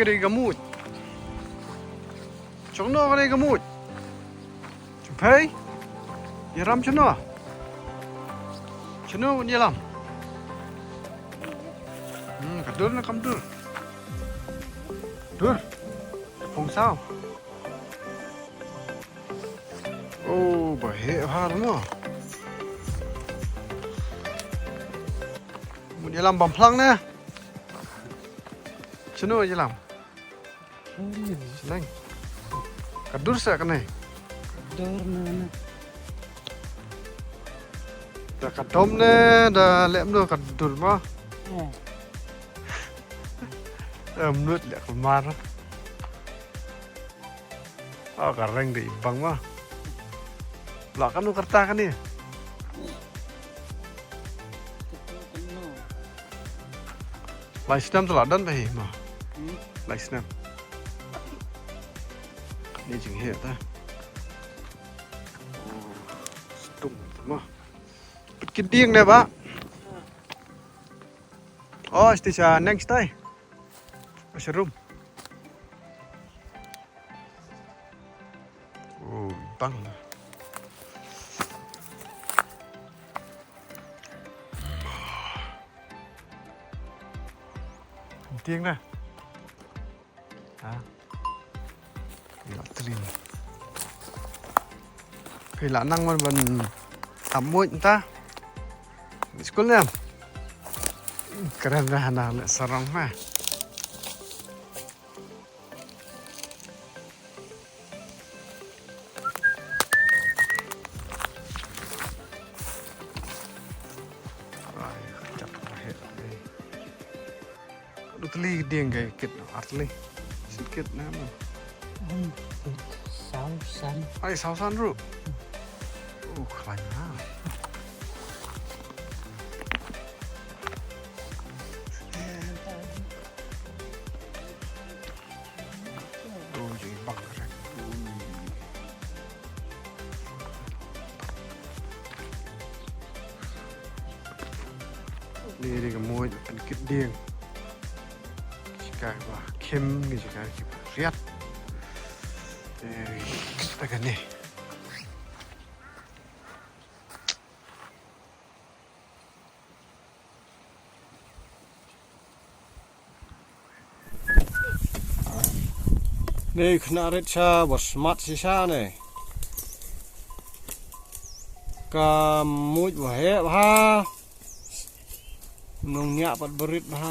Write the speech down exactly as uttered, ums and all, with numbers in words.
Ri ka mut. Chong no ka ri ka mut. Chong phei. Ïalam chong no. Chong no ïalam. Hmm, ka dur na kam dur. Dur. Phong saw. Oh, ba heh bha mo. Mut ïalam bam phlang ne. Chano ïalam. Chnang. Ka dur sa kane. Dur na na. Da ka dom ne, da lem do ka dur mo. Eh. Em nut le ka mar. Oh, ka reng de ibang mo. La kanu karta kane. Lai snem tu la don ba hi mo. Hmm? Lai snem. Ni jing he ta. Oh, stung mo. Pit kin ding ne ba. Oh, sti sa next time. Mushroom. Oh, bang. Ding na. Ha. Ila tring. Phi la nang man ban tam muid ta. School ne. Kren ra na le sarong ma. Ai, chak ka heh. Ka dutli ding ka kit artli. Sikit na mo. Ai, saw san. Ai, saw san ruh. Oh, khlaiñ na. Oh, jing bang ka rek. Ni ri ka muid pynkit ding. Ki kai ba khim, ki kai ki ba riat. Eh, ta ka ni. Ni khynnah rit sha ba smat shisha ne. Ka muid ba heh bha. Nongñiah pat ba rit bha.